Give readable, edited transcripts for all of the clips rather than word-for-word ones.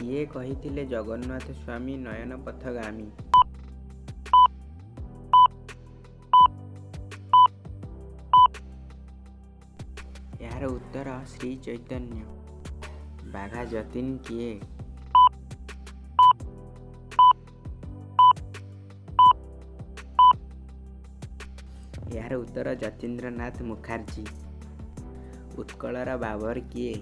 କିଏ କହିଥିଲେ ଜଗନ୍ନାଥ ସ୍ୱାମୀ ନୟନ ପଥଗାମୀ? ଏହାର ଉତ୍ତର ଶ୍ରୀ ଚୈତନ୍ୟ। ବାଘା ଯତୀନ କିଏ? ଏହାର ଉତ୍ତର ଯତୀନ୍ଦ୍ରନାଥ ମୁଖାର୍ଜୀ। ଉତ୍କଳର ବାବର କିଏ?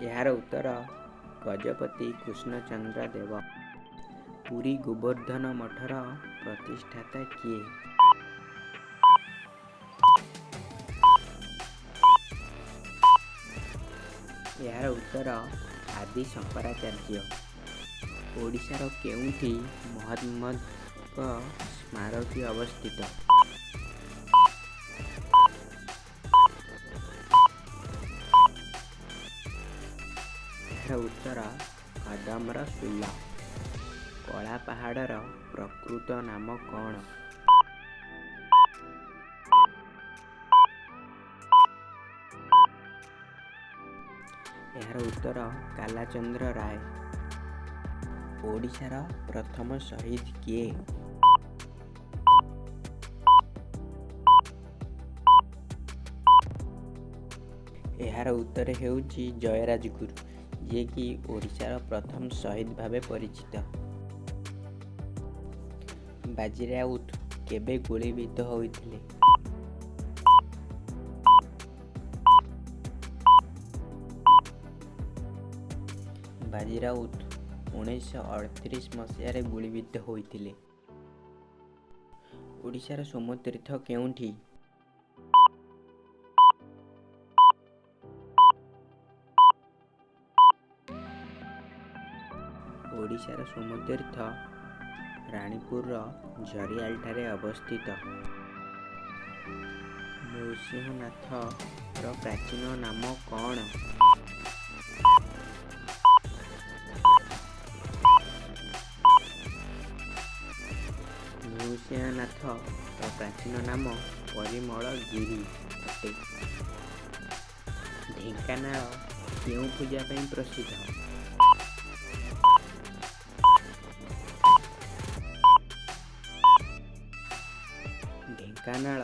ଏହାର ଉତ୍ତର ଗଜପତି କୃଷ୍ଣଚନ୍ଦ୍ର ଦେବ। ପୁରୀ ଗୋବର୍ଦ୍ଧନ ମଠର ପ୍ରତିଷ୍ଠାତା କିଏ? ଏହାର ଉତ୍ତର ଆଦି ଶଙ୍କରାଚାର୍ଯ୍ୟ। ଓଡ଼ିଶାର କେଉଁଠି ମହମ୍ମଦଙ୍କ ସ୍ମାରକୀ ଅବସ୍ଥିତ? ଏହାର ଉତ୍ତର କଦମରସୁଲ। କଳାପାହାଡ଼ର ପ୍ରକୃତ ନାମ କ'ଣ? ଏହାର ଉତ୍ତର କାଲାଚନ୍ଦ୍ର ରାୟ। ଓଡ଼ିଶାର ପ୍ରଥମ ଶହୀଦ କିଏ? ଏହାର ଉତ୍ତର ହେଉଛି ଜୟ ରାଜଗୁରୁ, ଯିଏକି ଓଡ଼ିଶାର ପ୍ରଥମ ଶହୀଦ ଭାବେ ପରିଚିତ। ବାଜି ରାଉତ କେବେ ଗୁଳିବିଦ୍ଧ ହୋଇଥିଲେ? ବାଜି ରାଉତ 1938 ମସିହାରେ ଗୁଳିବିଦ୍ଧ ହୋଇଥିଲେ। ଓଡ଼ିଶାର ସୋମତୀର୍ଥ କେଉଁଠି? ଓଡ଼ିଶାର ସୋମତୀର୍ଥ ରାଣୀପୁରର ଝରିଆଲଠାରେ ଅବସ୍ଥିତ। ନୃସିଂହନାଥର ପ୍ରାଚୀନ ନାମ କ'ଣ? ନୃସିଂହନାଥର ପ୍ରାଚୀନ ନାମ ପରିମଳଗିରି ଅଟେ। ଢେଙ୍କାନାଳ କେଉଁ ପୂଜା ପାଇଁ ପ୍ରସିଦ୍ଧ? ଢେଙ୍କାନାଳ